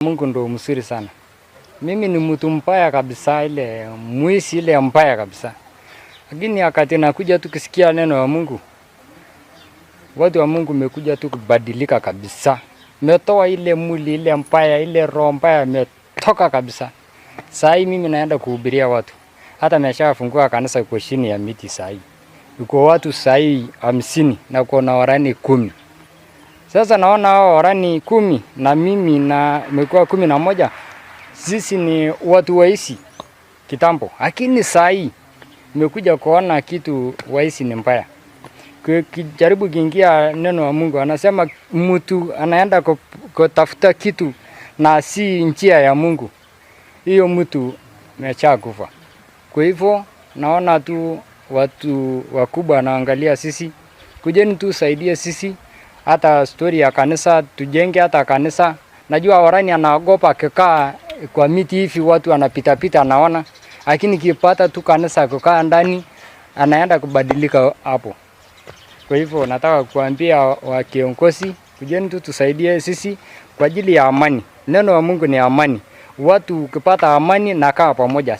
Mungu ndo mzuri sana. Mimi ni mtu mbaya kabisa, ile mwizi ile mbaya kabisa, lakini wakati nakuja tu kusikia neno ya Mungu, watu wa Mungu mekuja tu kubadilika kabisa, metoa ile mwili ile mbaya, ile roho mbaya metoka kabisa. Saa hii mimi naenda kuhubiria watu, hata nimeshafungua kanisa kwa chini ya miti saa hii, uko watu saa hii 50 na kuna warani 10. Sasa naona hao warani 10 na mimi na imekuwa 11. Sisi ni watu waisi kitambo, lakini saa hii nimekuja kuona kitu waisi ni mbaya. Kijaribu kiingia neno wa Mungu anasema mtu anaenda kutafuta kitu na si njia ya Mungu, hiyo mtu ameshakufa. Kwa hivyo naona tu watu wakubwa wanaangalia sisi, kujeni tu saidie sisi, hata stori ya kanisa tujenge hata kanisa. Najua warani anaogopa akikaa kwa miti hivi watu wanapita pita anaona, lakini kipata tu kanisa kukaa ndani anaenda kubadilika hapo. Kwa hivyo nataka kuambia wa kiongozi, kujeni tu tusaidie sisi kwa ajili ya amani. Neno wa Mungu ni amani. Watu ukipata amani na kaa pamoja.